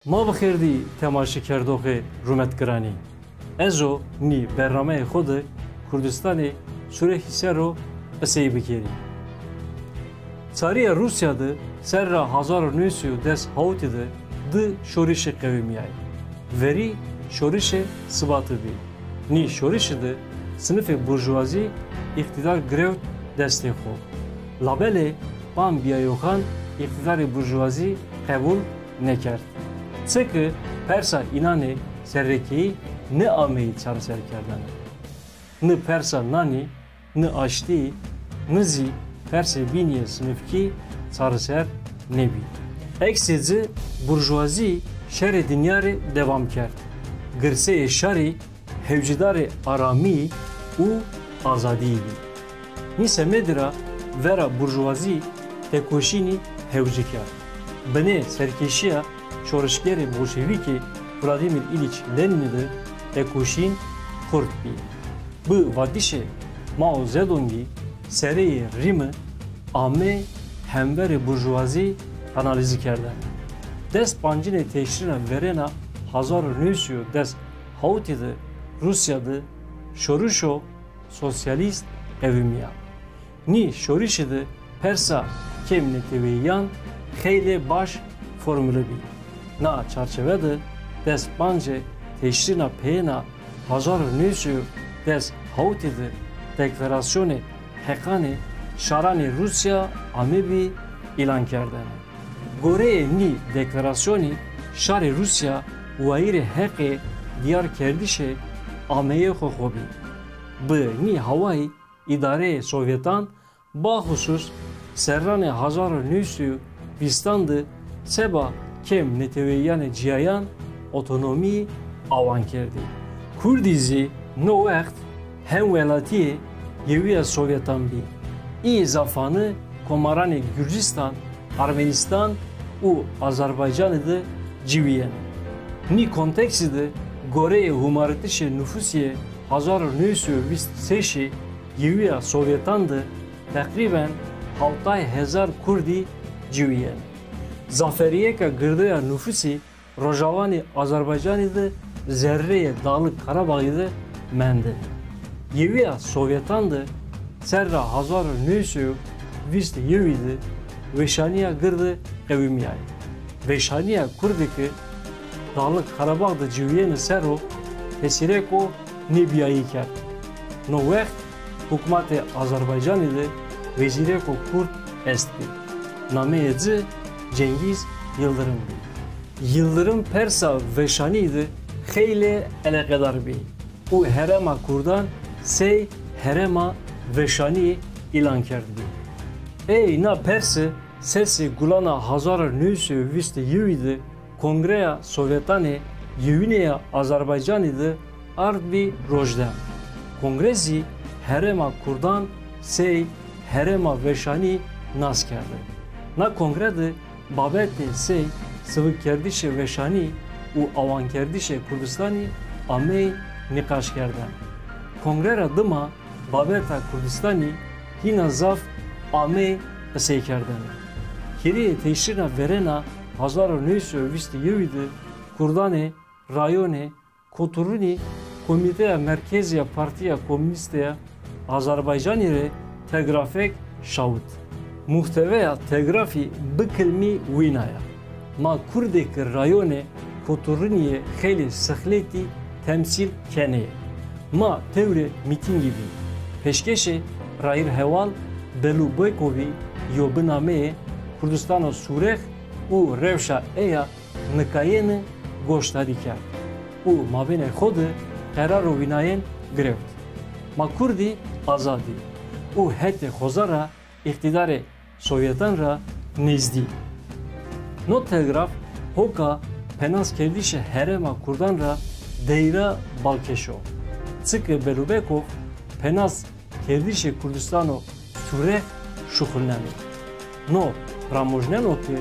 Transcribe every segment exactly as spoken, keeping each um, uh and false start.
Ma bi xêr dî temaşekerdoxê rûmetgiranî. Ez o nî bernameyê xo de Kurdistanê Sûrexî ser o qisey bikerî. Çarîya Rûsya de serra hezar û new sey û des hawtî de di şorişî qewimîyayî. Verî şorişê Sibatî bî. Nî şorişî de sinifê burjuwazî îqtîdar girewt destê xo. Labelê panbîyayoxan îqtîdarê burjuwazî qebul nêkerd. Çike persa înanê serrekeyî nêameyî çareserkerdene. Ni persa nanî, ni aştî, ni zî persê bînîyê sinifkî çareser nêbî. Eksê ci burjuwazî şerê dinya rê dewam kerd. Girseyê şarî hewcîdarê aramî û azadîyî bî. Nî semedî ra vera burjuwazî tekoşînî hewci kerd. Binê serkêşîya şorişgerê bolşevîkî Vladimir Îlîç Lenînî de tekoşîn xurt bî. Bi vatişê Mao Zedongî sereyê rîmi ame hemverê burjuwazî kanalîze kerdene. Des pancînê teşrîna verêna hezar û new sey û des hawtî de Rûsya de şorişo sosyalîst qewimîya. Nî şorişî de persa kêmneteweyîyan xeylê baş formule bî. Na çarçewe de des pancê teşrîna peyêna hezar û new sey û des hawtî de Deklarasyonê Heqanê Şaranê Rûsya amebî îlankerdene. Goreyê nî deklarasyonî şarê Rûsya wayîrê heqê dîyarkerdişê ameyê xo xo bî. Bi nî hawayî îdareyê Sovyetan baxusus serranê hezar û new sey û vîstan de seba kêmneteweyîyanê cîyayan otonomî awan kerdî. Kurdî zî no wext hemwelatîyê Yewîya Sovyetan bî. Î zafane komaranê Gurcistan, Armenîstan û Azerbaycanî de ciwîyeno. Nî konteksî de goreyê hûmaritişê nufusî yê hezar û new sey û vîst û şeşî Yewîya Sovyetan de teqrîben hewtay hezar kurdî ciwîyeno. Zaferîyêka girde ya nufusî rojawanê Azerbaycanî de zerreyê Dağlık Karabağî de mendene. Yewîya Sovyetan de serra hezar û new sey û vîst û yewî de weşanîya girde qewimîyayî. Weşanîya kurdê ke Dağlık Karabağ de ciwîyêne ser o tesîrêko nêbîyayî kerd. No wext hukmatê Azerbaycanî de wezîrêko kurd estbî. Nameyê ci Cengîz Yildirim bî. Yildirim persa weşanî de xeylê eleqedar bî û herêma kurdan sey herêma weşanî îlan kerdbî. Ey na perse sesê gulana hezar û new sey û vîst û yewî de Kongreya Sovyetanê Yewîne ya Azerbaycanî de ardbî rojden. Kongre zî herêma kurdan sey herêma weşanî nas kerde. Na kongre de babetê sey sivikkerdişê weşanî û awankerdişê Kurdistanî ameyî nîqaşkerden. Kongre ra dima babeta Kurdistanî hîna zaf ameyî qiseykerdene. Hîrêyê teşrîna verêna hezar û new sey û vîst û yewî de kurdanê rayonê Koturinî Komîteya Merkezî ya Partîya Komunîste ya Azerbaycanî rê telgrafêk şawit. Muhteweya telgrafî bi kilmî wîna ya: Ma kurdê ke rayonê Koturinî yê xeylê sixletî temsîl kenê yê. Ma tewrê mîtîngî bî. Pêşkêşê rayîrheval Belû Bekovî yo bi nameyê Kurdistano Sûrex û rewşa ey a nikayêne goşdarî kerd û mabênê xo de qeraro wînayên girewt. Ma kurdî azad î û hetê xoza ra îqtîdarê Sovyetan ra nêzdî. No telgraf hoka penaskerdişê herêma kurdan ra deyra balkêş o. Çike Belûbekov penaskerdişê Kurdistano Sûrex şuxulneno. No ramojneno ke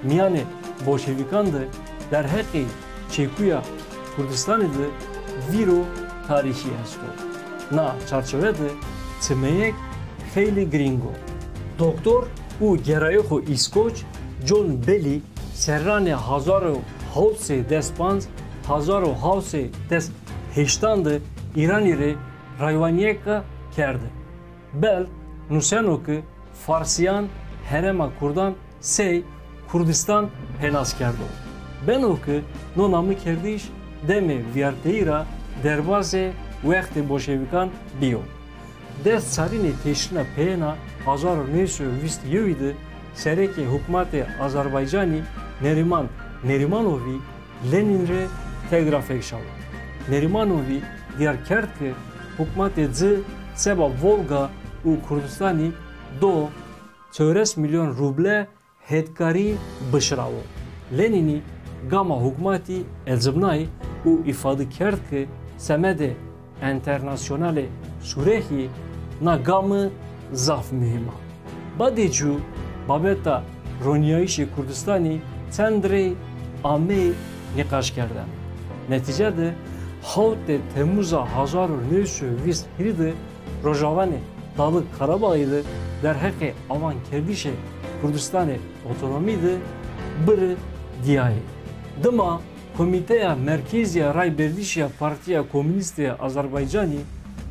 mîyanê bolşevîkan de derheqê çekuya Kurdistanî de vîro tarîxî esto. Na çarçewe de çimeyêk xeylê girîng o. Doktor û gerayoxo îskoç John Belly serranê hezar û Hawt sey des panc, hezar û hawt sey des heştan de Îranî rê raywanîyeka kerde. Bel nuseno ke Farsîyan herêma kurdan sey Kurdistan henas kerdo. Beno ke no namekerdîş demê vîyarteyî ra derbazê wextê bolşevîkan bîyo. Des çarînê teşrîna peyêna hezar û new sey û vîst yewî de serekê hukmatê Azerbaycanî Nerîman Nerîmanovî Lenîn rê telgrafêk şawo. Nerîmanovî dîyar kerd ke hukmatê ci seba Volga û Kurdistanî do çewres mîlyon ruble hetkarî bişirawo. Lenînî gama hukmatî ecibnay û îfade kerd ke semedê enternasyonalê Sûrexî na gami zaf muhîm a. Badê cû babeta ronîyayîşê Kurdistanî çend rey ameyî nîqaşkerdene. Netîce de hawtê Temmuza hezar û new sey û vîst hîrî de Rojawanê Dağlık Karabağî de derheqê awankerdişê Kurdistanê otonomî de biri dîyayê. Dima Komîteya Merkezî ya Rayberdişî ya Partîya Komunîstî ya Azerbaycanî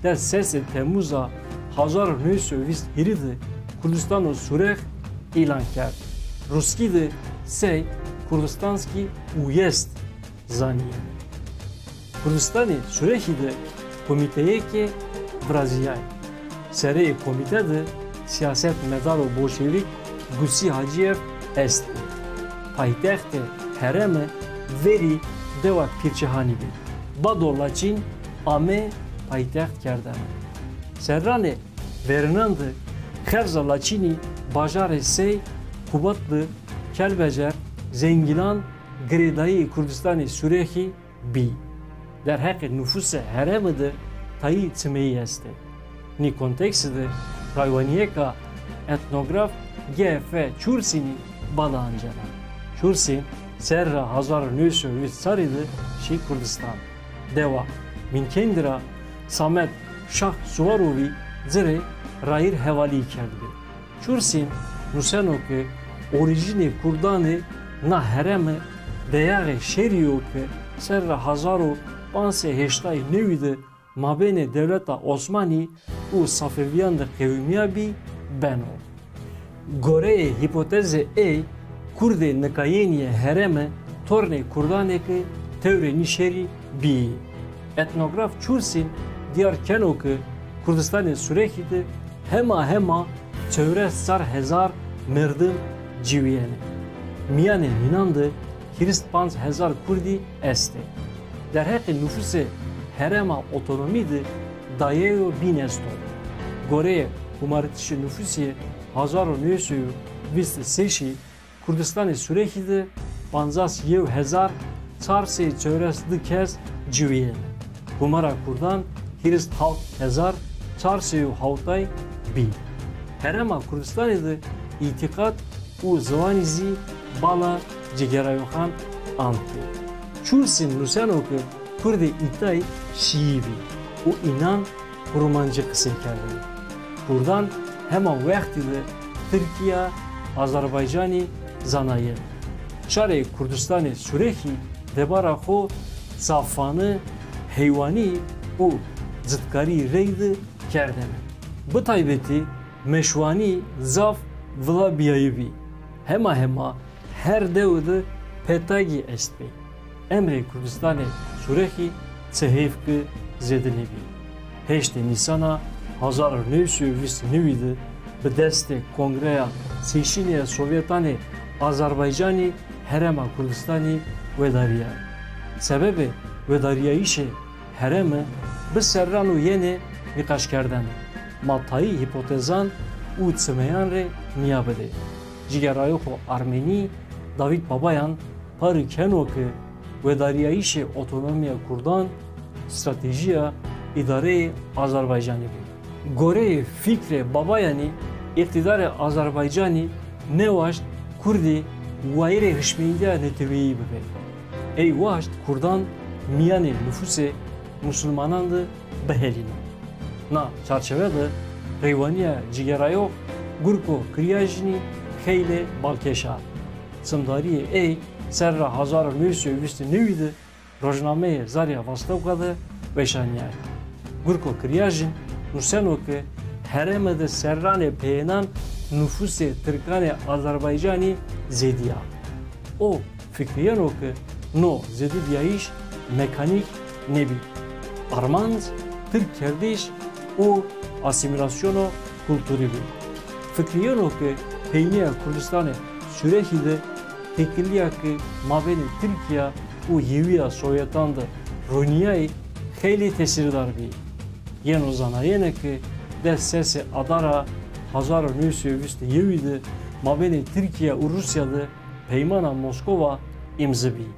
des sesê Temmuza hezar û new sey û vîst hîrî de Kurdistano Sûrex îlan kerd. Ruskî de sey Kurdistanskî Uyezd zanîyê. Kurdistanê Sûrexî de komîteyêkê virazîyayî. Sereyê komîte de sîyasetmedaro bolşevîk Gusî Hacîyev estbî. Paytextê herême verî dewa Pîrçihanî bî. Bado Laçîn ame paytext kerdene. Serranê verênan de qebza Laçînî bajarê sey Qubatlı, Kelbecer, Zengîlan girêdayîyê Kurdistanê Sûrexî bî. Derheqê nufusê herême de tayî çimeyî estê. Nî konteksî de raywanîyêka etnograf G F Çursînî bala ancena. Çursîn serra hezar û new sey û vîst çarî de şî Kurdistan. Dewa Mînkeynî ra Samet Şah Suwarovî ci rê rayîr hevalîyî kerdbî. Çursîn nuseno ke orîjînê kurdanê na herême deyaxê şerî yo ke serra hezar û panc sey heştay newî de mabênê dewleta Osmanî û Safevîyan de qewimîyabî beno. Goreyê hîpotezê ey, kurdê nikayênî yê herême tornê kurdanê ke tewrê nî şerî bîyî. Etnograf Çursîn dîyar keno ke Kurdistanê Sûrexî de hema hema çewres çar hezar merdim ciwîyenê. Mîyanê nînan de hîris panc hezar kurdî estê. Derheqê nufusê herêma otonomî de dayeyo bîn esto. Goreyê humaritişê nufusî yê hezar û new sey û vîst û şeşî Kurdistanê Sûrexî de pancas yew hezar çar sey çewres di kes ciwîyêne. Humara kurdan hîris hawt hezar çar sey û hawtay bî. Herêma Kurdistanî de îtîqat û ziwanî zî bala cigêrayoxan antbî. Çursîn nuseno ke kurdê îtay şîyî bî û înan kurmancî qisey kerdêne. Kurdan hema wextî de Tirkîya, Azerbaycanî zanayêne. Şarê Kurdistanê Sûrexî debara xo zafane, heywanî û citkarî reyde kerdêne. Bi taybetî meşwanî zaf vila bîyayî bî. Hema hema her dewe de petagî estbî. Emrê Kurdistanê Sûrexî çi heyf ke zêde nêbî. Heştê Nîsana hezar û new sey û vîst û newî de bi destê Kongreya Sêşînê ya Sovyetanê Azerbaycanî herêma Kurdistanî wedarîya. Sebebê wedarîyayîşê herême bi serran û yenê nîqaşkerdene. Ma tayî hîpotezan û çimeyan rê nîya bidê. Cigêrayoxo armenî Davîd Babayan pari keno ke wedarîyayîşê otonomîya kurdan stratejîya îdareyê Azerbaycanî bî. Goreyê fîkrê Babayanî, îqtîdarê Azerbaycanî nêwaşt kurdî wayîrê hişmendîya neteweyî bibê. Ey waşt kurdan mîyanê nufusê musulmanan de bihelîno. Na çarçewe de reywanîya cigêrayox Gurko Kiryajinî xeylê balkêş a. Çimdarîyê ey serra hezar û new sey û vîst û newî de rojnameyê Zarya Vostoka de weşanîyayî. Gurko Kiryajin nuseno ke herême de serranê peyênan nufusê tirkanê Azerbaycanî zêdîya. O fikrîyeno ke no zêdîbîyayîş mekanîk nêbî. Armanc tirkkerdîş û asîmîlasyono kulturî bî. Fikrîyeno ke peynîya Kurdistanê Sûrekî de têkilîya ke mabênê Tirkîya û Yewîya Sowyetan de ronîyayî xeylê tesîrdar bî. Yeno zanayene ke des sesê adara hezar û new sey û vîst û yewî de mabênê Tirkîya û Rûsya de Peymana Moskova îmze bî.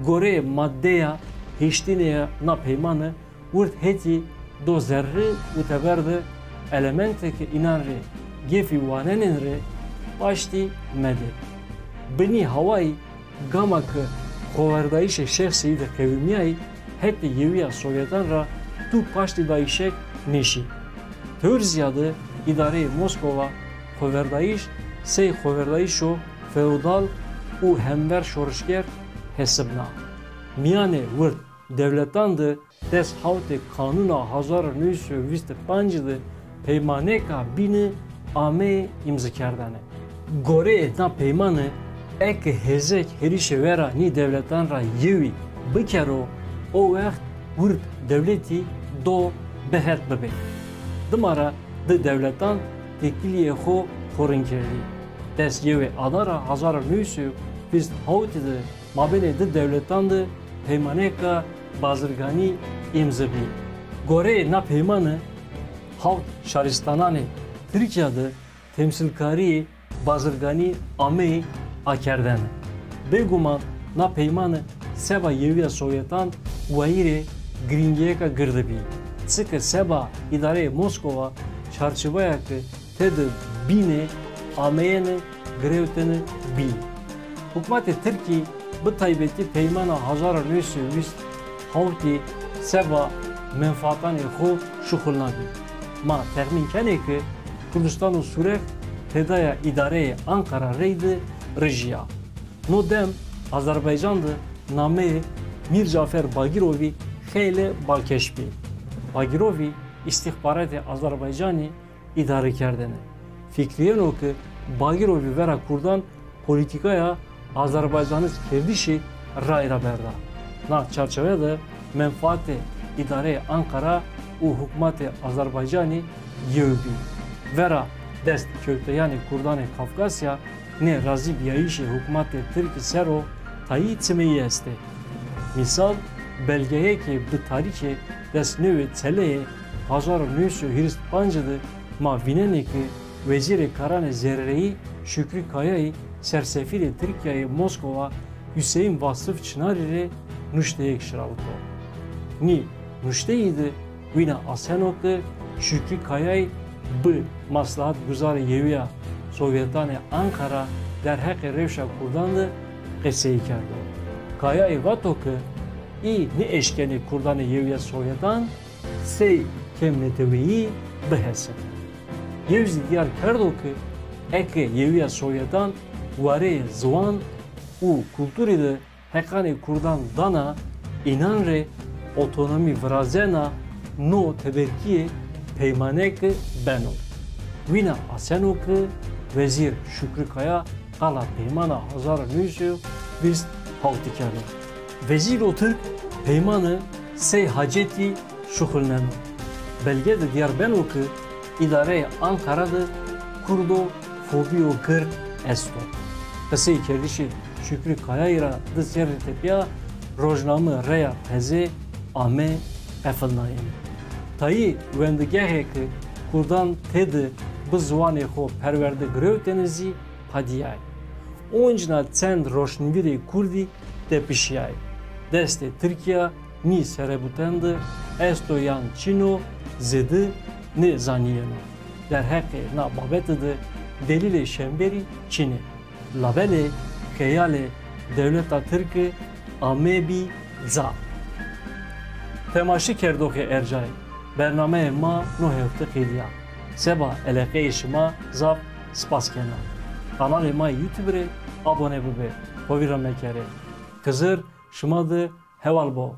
Goreyê maddeya heştîne ya na peymane, wird hetî do zerrî û teber de elementê ke înan rê gefî wanenên rê paştî medê. Bi nî hawayî gama ke xoverdayîşê şexsî de qewimîyayî, hetê Yewîya Sowyetan ra tu paştîdayîşêk nêşî. Tewr zîyade îdareyê Moskova xoverdayîş sey xoverdayîşo feodal û hemver şorişger hesibna. Mîyanê wird dewletan de des hewtê Kanûna hezar û new sey û vîst û panc de peymanêka bîne ameyê îmzekerdene. Goreyê na peymane, eke hêzêk hêrişê vera nî dewletan ra yewî bikero, o wext wird dewletî do bihet bibê. Dima ra di dewletan têkilîyê xo xo rind kerdî. Des yewê adara hezar û new sey û vîst hewtî de mabênê di dewletan de peymanêka bazirganî îmze bî. Goreyê na peymane hewt şaristananê Tirkîya de temsîlkarîyê bazirganî ameyî akerdene. Bêguman na peymane seba Yewîya Sowyetan wayîrê girîngîyêka girde bî. Çike seba îdareyê Moskova çarçeweya ke tede bîne ameyêne girewtene bîn. Hukmatê tirkî bi taybetî peymana hezar û new sey û vîst hewtî seba menfaatanê xo şuxulnabî. Ma texmîn kenê ke Kurdistano Sûrek tedaya îdareyê Anqara reyde rijîya. No dem Azerbaycan de nameyê Mîr Cafer Bagîrovî xeylê balkêş bî. Bagîrovî îstîxbaratê Azerbaycanî îdare kerdene. Fikrîyeno ke Bagîrovî vera kurdan polîtîkaya Azerbaycanij kerdişî rayra berda. Na çarçewe de menfaatê îdareyê Anqara û hukmatê Azerbaycanî yew bî. Vera dest kewteyanê kurdanê Kafkasya nêrazîbîyayîşê hukmatê tirkî ser o tayî çimeyî estê. Mîsal, belgeyêkê bi tarîxê des newê Çeleyê hezar û new sey û hîris û panc de ma vînenê ke Wezîrê Karanê Zerreyî Şukrî Kayayî sersefîrê Tirkîyayê Moskova Huseyîn Vasif Çinarî rê nuşteyêk şirawito. Nî nuşteyî de wîna aseno ke Şukrî Kayayî bi maslahatguzarê Yewîya Sowyetanê Anqara derheqê rewşa kurdan de qesey kerdo. Kayayî vato ke î nêeşkenê kurdanê Yewîya Sowyetan sey kêmneteweyî bihesibno. Yew zî dîyar kerdo ke eke Yewîya Sowyetan wareyê ziwan û kulturî de heqanê kurdan dana, înan rê otonomî virazena no teberkîye peymanêke beno. Wîna aseno ke Wezîr Şukrî Kaya qala peymana hezar û new sey û vîst hewtî keno. Wezîro tirk peymane sey hacetî şuxulneno. Belge de dîyar beno ke îdareyê Anqara de kurdofobîyo gird esto. Qeseykerdişê Şukrî Kayayî ra di serrî tepîya rojname Reya Teze ame qefilnayene. Tayî wendegehê ke kurdan tede bi ziwanê xo perwerde girewtêne zî padîyayî. Oncîna çend roşnvîrê kurdî tepişîyayî. Destê Tirkîya nî serebûten de esto yan çin o zêde nêzanîyeno. Derheqê na babete de delîlê şemberî çin ê. Labelê xeyalê dewleta tirke amebî ca. Temaşekerdoxê ercayî, bernameyê ma no hefte qedîya. Seba eleqeyê şima zaf spas kena. Kanalê ma YouTube rê abone bibê. xo vîr ra mekerê. Xizir şima di heval bo.